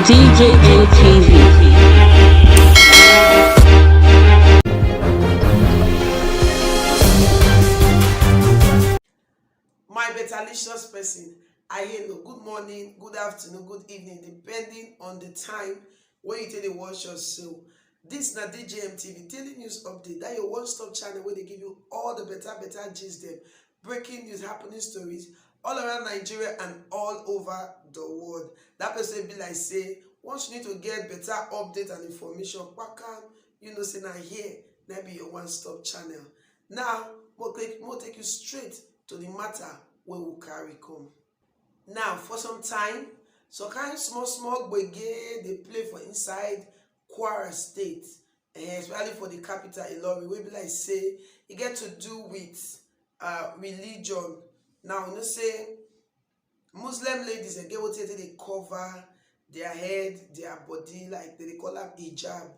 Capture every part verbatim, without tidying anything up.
D J N T V. My betalicious person, I hello, good morning, good afternoon, good evening, depending on the time when you take the watch your show. This na D J M T V daily news update. That your one-stop channel where they give you all the better, better gist them, breaking news, happening stories all around Nigeria and all over the world. That person be like say, once you need to get better update and information, waka, you know say na here, na be your one-stop channel. Now, we'll take, we'll take you straight to the matter where we carry come. Now, for some time, some kind small, small gbege they play for inside Kwara State, eh, especially for the capital, Ilorin, wey be like say e get to do with uh, religion. Now, you know say Muslim ladies, eh, get what they cover their head, their body, like they call am hijab.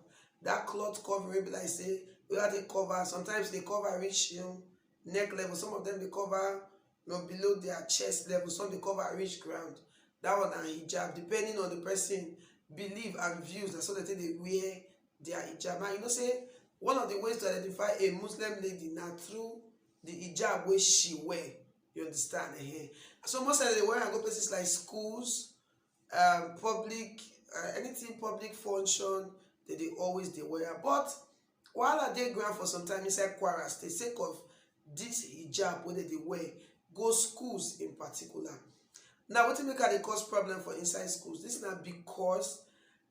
That cloth covering be like say we have to cover. Sometimes they cover reach you neck level. Some of them they cover you know, below their chest level. Some they cover reach ground. That one na hijab, depending on the person belief and views. That's what they think they wear their hijab. Now you know say one of the ways to identify a Muslim lady na through the hijab wey she wear. You understand? Eh? So most of the wear and go places like schools, um, public, uh, anything public function, they they always they wear. But wahala dey ground for some time inside Kwara State sake of this hijab wey they dey wear go schools in particular. Now wetin make I dey cause problem for inside schools? This na because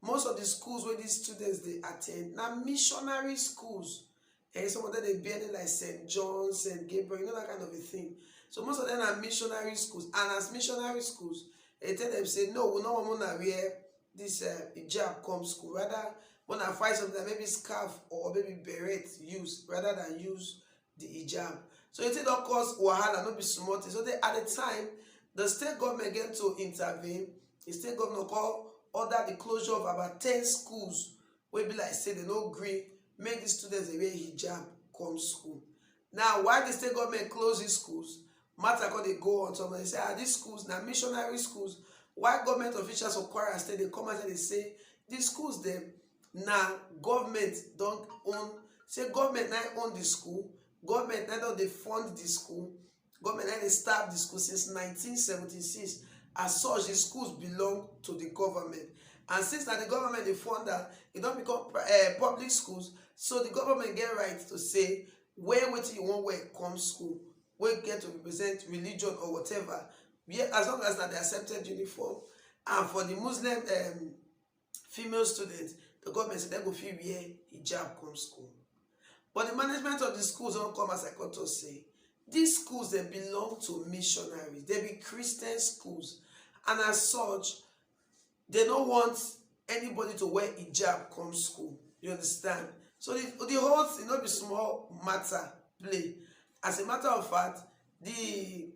most of the schools where these students they attend na missionary schools. And some of them they bearing like Saint John, Saint Gabriel, you know that kind of a thing. So most of them are missionary schools, and as missionary schools, they tell them say no, we no want to wear this uh, hijab come school. Rather, when I find something like maybe scarf or maybe beret use rather than use the hijab. So it don't cause wahala, not be small thing. So they, at the time, the state government get to intervene. The state government call order the closure of about ten schools wey be like say they no gree make the students dey wear hijab come school. Now, why the state government close these schools? Matter come dey go on. Some dey say ah, these schools na missionary schools. Why government officials of Kwara State dey come out and dey say these schools dem na government don own, say government na own the school, government na don dey fund the school, government na dey staff the school since nineteen seventy-six. As such, the schools belong to the government, and since na the government dey fund am, e don become uh, public schools. So the government get right to say wear wetin you wan wear come school, wey get to represent religion or whatever. Wear as long as na the accepted uniform. And for the Muslim um, female students, the government say dem go fit wear hijab come school. But the management of the schools don come as I come talk say these schools dem belong to missionaries, they be Christian schools, and as such, they no want anybody to wear hijab come school. You understand? So the, the whole thing no be small matter play. As a matter of fact, the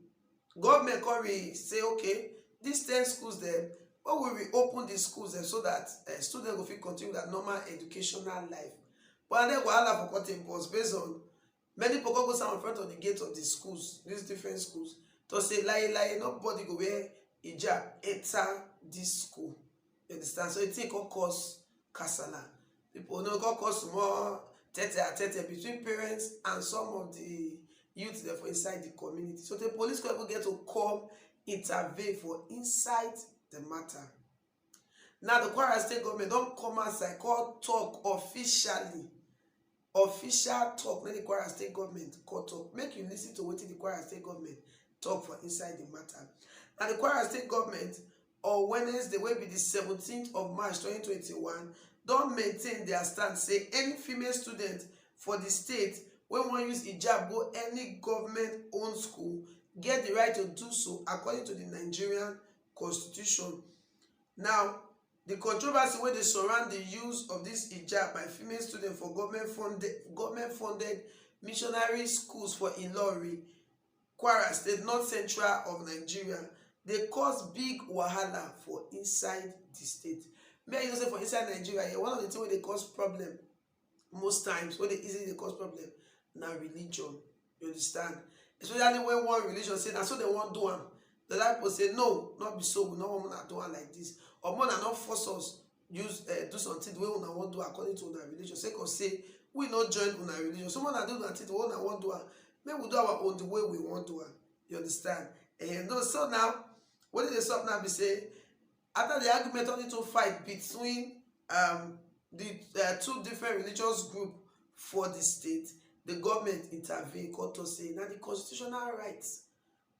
government come re say okay, these ten schools dem, when we reopen the schools dem so that uh, students go fit continue their normal educational life. But then wahala for cutting boss based on many people go stand in front of the gate of the schools, these different schools, to say lie lie, nobody go wear hijab enter this school. You understand? So it take cause kasala. People no go cause more tete a tete between parents and some of the youth there for inside the community. So the police go even get to come intervene for inside the matter. Now the Kwara State government don come outside come talk officially, official talk. Let the Kwara State government come talk. Make you listen to wetin the Kwara State government talk for inside the matter. Now the Kwara State government on Wednesday, wey be the seventeenth of March twenty twenty-one, don maintain their stand say any female student for the state wey wan use hijab go any government-owned school get the right to do so according to the Nigerian constitution. Now, the controversy wey dey surround the use of this hijab by female students for government funded government funded missionary schools for Ilorin, Kwara State, North Central of Nigeria, dey cause big wahala for inside the state. Me, I know say for inside Nigeria here, one of the things wey dey cause problem most times, wey dey easily dey cause problem, na religion. You understand? Especially when one religion say na so dem wan do am, The other people say, "No, not be so. We no want una do am like this." Or more una not force us use uh, do something the way una want do according to una religion. Sake of say we not join una religion. So more una do una thing the way una want do am. Make we do our own the way we want do am. You understand? And no, so now, what did they stop now be say? After the argument, turn into fight between um, the uh, two different religious group for the state, the government intervene, come to say, "Now the constitutional rights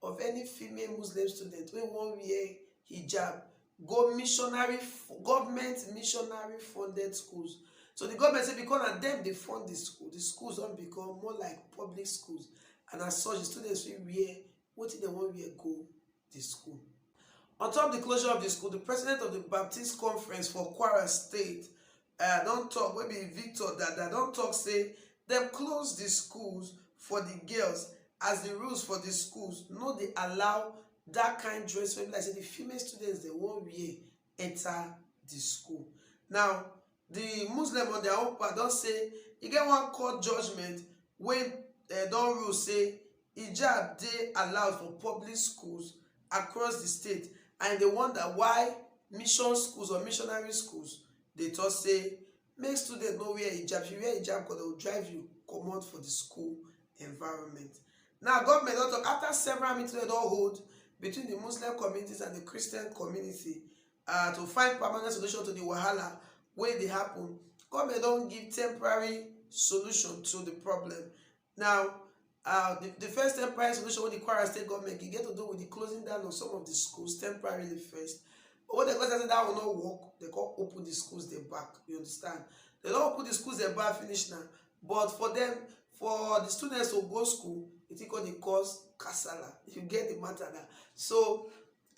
of any female Muslim student wey wan wear hijab go missionary, government missionary funded schools." So the government say because na dem dey fund the school, the schools don become more like public schools, and as such, the students fit wear wetin dem wan wear go the school. On top the closure of the school, the president of the Baptist Conference for Kwara State uh, don talk, wey be Victor Dada, don talk say dem close the schools for the girls, as the rules for the schools no dey allow that kind dress wey be like say the female students dem wan wear enter the school. Now, the Muslim on their own part don say e get one court judgment wey uh, don rule say hijab dey allowed for public schools across the state, and they wonder why mission schools or missionary schools dey talk say make students no wear hijab. If you wear hijab, they will drive you comot for the school environment. Now, government don talk after several meetings wey don hold between the Muslim communities and the Christian community uh, to find permanent solution to the wahala wey dey happen. Government don give temporary solution to the problem. Now, uh, the, the first temporary solution wey the Kwara State government give get to do with the closing down of some of the schools temporarily first. But when they go say that will not work, they come open the schools dem back. You understand? They don open the schools dem back finish now. But for them, for the students to go school, it go dey cause kasala. You get the matter now. So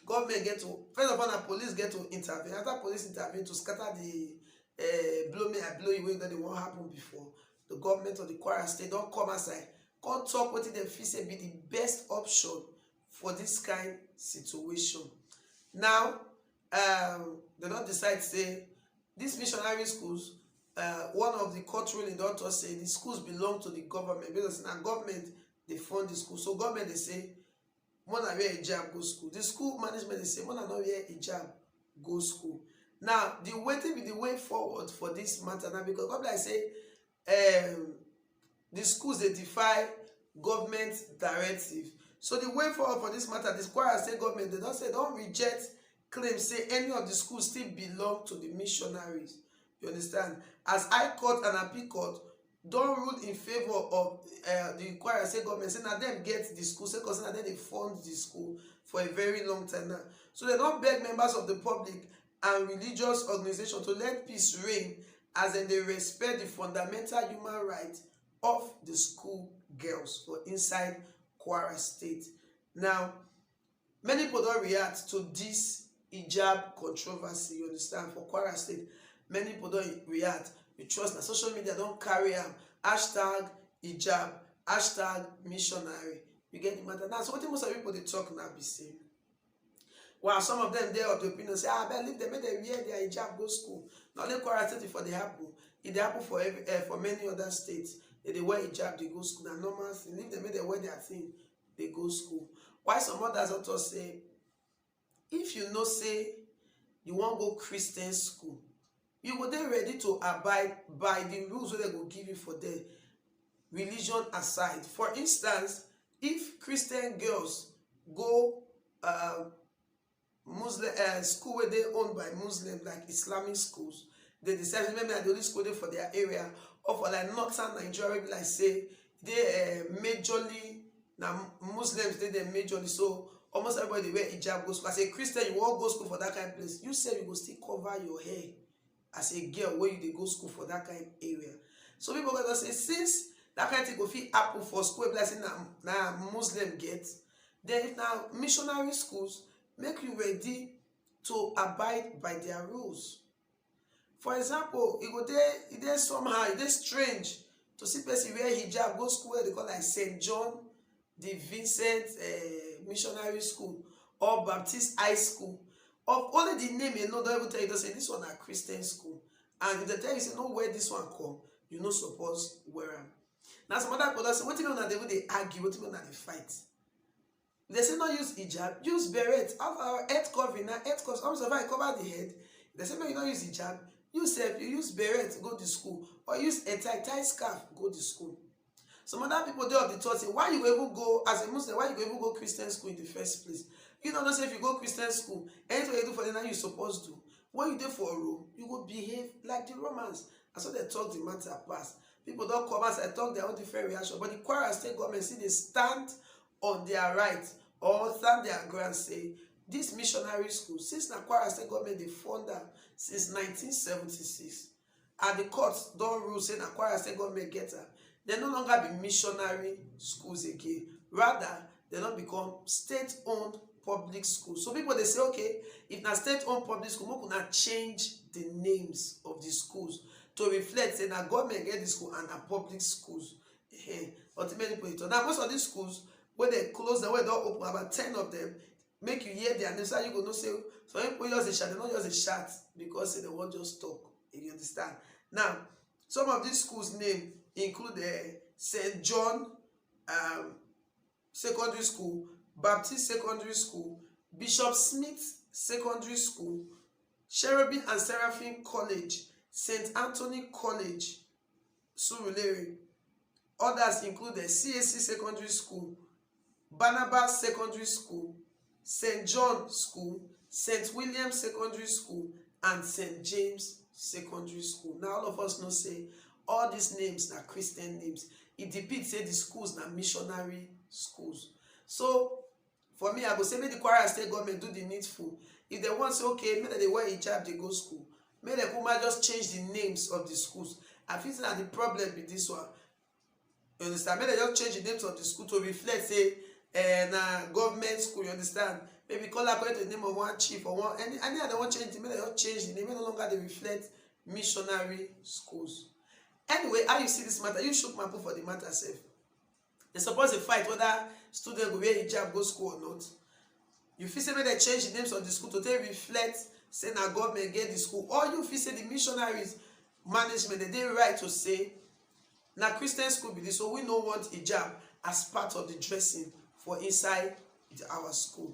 government get to, first of all, na police get to intervene. After police intervene to scatter the uh, blow me, I blow you, wey don dey wan happen before, the government of the Kwara State don come outside, come talk wetin dem feel say be the best option for this kind situation. Now, um, they don decide say these missionary schools, uh, one of the court ruling don talk say the schools belong to the government, because na government dey fund the school. So government dey say make una wear hijab go school. The school management dey say make una no wear hijab go school. Now, the wetin be the way forward for this matter now, because come be like say um, the schools dey defy government directive. So the way forward for this matter, the Kwara State government, they don say don reject claim say any of the schools still belong to the missionaries. You understand? As High Court and Appeal Court don rule in favour of uh, the Kwara State government, say na dem get the school, say cause na dem dey fund the school for a very long time now. So they don beg members of the public and religious organization to let peace reign as dem dey respect the fundamental human right of the school girls for inside Kwara State. Now, many people don react to this hijab controversy, you understand, for Kwara State. Many people don react. You trust na social media don carry am. Hashtag hijab, hashtag missionary. You get the matter. Now, so wetin most of people dey talk now be say, while some of them dey of the opinion say, "Ah, abeg, leave them, make dem wear their hijab go school." Na only Kwara State for dey happen. E dey happen for every, uh, for many other states. They dey wear hijab, they go school. Na normal thing. Leave them, make dem wear their thing, they go school. Why some others don talk say, if you know say you wan go Christian school, you go dey ready to abide by the rules wey dem go give you for there, religion aside. For instance, if Christian girls go uh, Muslim uh, school wey dey owned by Muslim, like Islamic schools, they decide say maybe na the only school dey for their area, or for like northern Nigeria, wey be like say dey uh, majorly na Muslims dey there majorly. So almost everybody dey wear hijab go school. As a Christian, you wan go school for that kind of place, you sef you go still cover your hair as a girl wey you dey go school for that kind area. So people go just say, since that kind thing go fit happen for school wey be like say na na Muslim get, then if na missionary schools, make you ready to abide by their rules. For example, e go dey e dey somehow, e dey strange to see person wear hijab go school wey dem dey call like Saint John the Vincent uh, Missionary School or Baptist High School. Of only the name alone don even tell you don say this one na Christian school. And if dem tell you say no wear this one come, you no suppose wear am. Na some other people don say wetin make una dey even dey argue, wetin make una dey fight. If dem say no use hijab, use beret. How about head covering? Na head covering. How much of I cover the head? If dem say make you no use hijab, you sef, you use beret go the school, or use a tie, tie scarf go the school. Some other people dey of the thought say, why you go even go, as a Muslim, why you go even go Christian school in the first place? You no know say if you go Christian school, anything wey you do for there, na you suppose do. When you dey for Rome, you go behave like the Romans. Na so dem talk the matter pass. People don come outside talk their own different reaction, but the Kwara State government still dey stand on their right or stand their ground, say this missionary school, since na Kwara State government dey fund am since nineteen seventy-six, and the court don rule say na Kwara State government get am, dem no longer be missionary schools again. Rather, dem don become state-owned public school. So people dey say, okay, if na state-owned public school, make una change the names of the schools to reflect say na government get the school and na public schools. Ehen. But many people dey talk. Now, most of these schools, wey dem close dem, wey dem don open, about ten of them, make you hear their name, so you go know say some people just dey shout, dem no just dey shout because say dem wan just talk. You understand? Now, some of these schools name include, eh, Saint John, um, Secondary School, Baptist Secondary School, Bishop Smith Secondary School, Cherubim and Seraphim College, Saint Anthony College, Surulere. Others include the C A C Secondary School, Barnabas Secondary School, Saint John School, Saint William Secondary School, and Saint James Secondary School. Now, all of us know say all these names na Christian names. E depict say the schools na missionary schools. So, for me, I go say make the Kwara State government do the needful. If dem want say, okay, make dem dey wear hijab dey go school, make dem kukuma just change the names of the schools. I feel say na the problem be this one. You understand? Make dem just change the names of the school to reflect say, eh, na government school. You understand? Maybe call according to the name of one chief or one, any, any other one change the, make dem just change the name. Make no longer dey reflect missionary schools. Anyway, how you see this matter? You shook my put for the matter sef. Dem suppose dey fight whether student go wear hijab go school or not. You fit say make dem change the names of the school to take reflect say na government get the school, or you fit say the missionaries management, dem dey right to say na Christian school be this, so we no want hijab as part of the dressing for inside the, our school.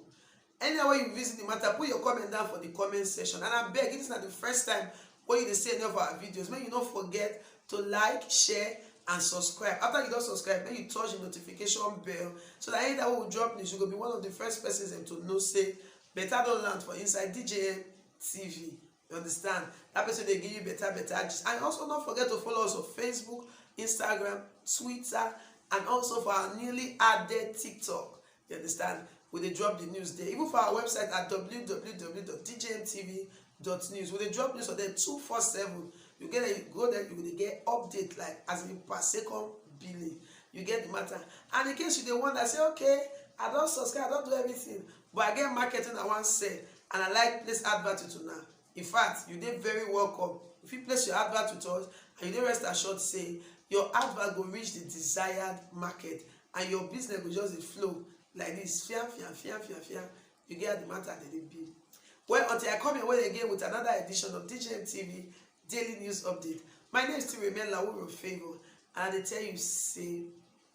Anyhow wey you visit the matter, put your comment down for the comment section. And I beg, if this na the first time wey you dey see any of our videos, make you no forget to like, share, and subscribe. After you don subscribe, make you touch the notification bell, so that anytime wey we drop news, you go be one of the first persons dem to know say better don land for inside D J M T V. You understand? That person dey give you better, better gist. And also, don't forget to follow us on Facebook, Instagram, Twitter, and also for our newly added TikTok. You understand? We dey drop the news there. Even for our website at W W W dot D J M T V dot news, we dey drop news for there two four seven. You get there, you go there, you go dey get update, like, as in per second billing. You get the matter. And in case you dey wonder, say, okay, I don subscribe, I don do everything, but I get marketing I wan sell, and I like place advert to now. In fact, you dey very welcome. You fit place your advert with us, and you dey rest assured say your advert go reach the desired market, and your business go just dey flow like this. Fiam, fiam, fiam, fiam, fiam. You get the matter, dey dey be. Well, until I come your way again with another edition of D J M T V Daily News Update, my name still remain Lawuro Favour, and I dey tell you say,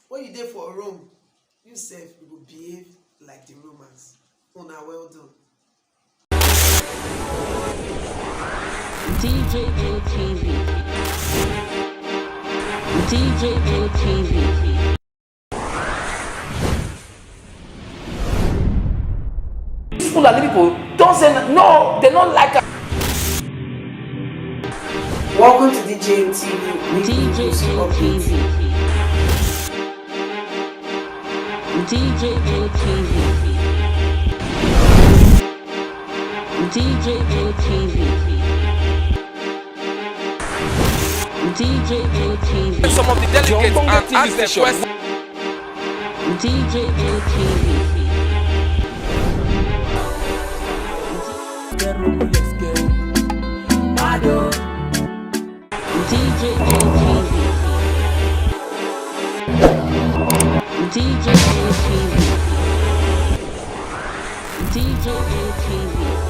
when you dey for Rome, you sef, you go behave like the Romans. Una well done. D J M T V. D J M T V. These Fulani people don't say n-, no, they don't like us. Welcome to D J M T V. D J M T V. D J M T V. D J M T V. D J M T V. Some of the delegates and ask them questions. D J M T V. D J M T V. D J M T V. D J M T V.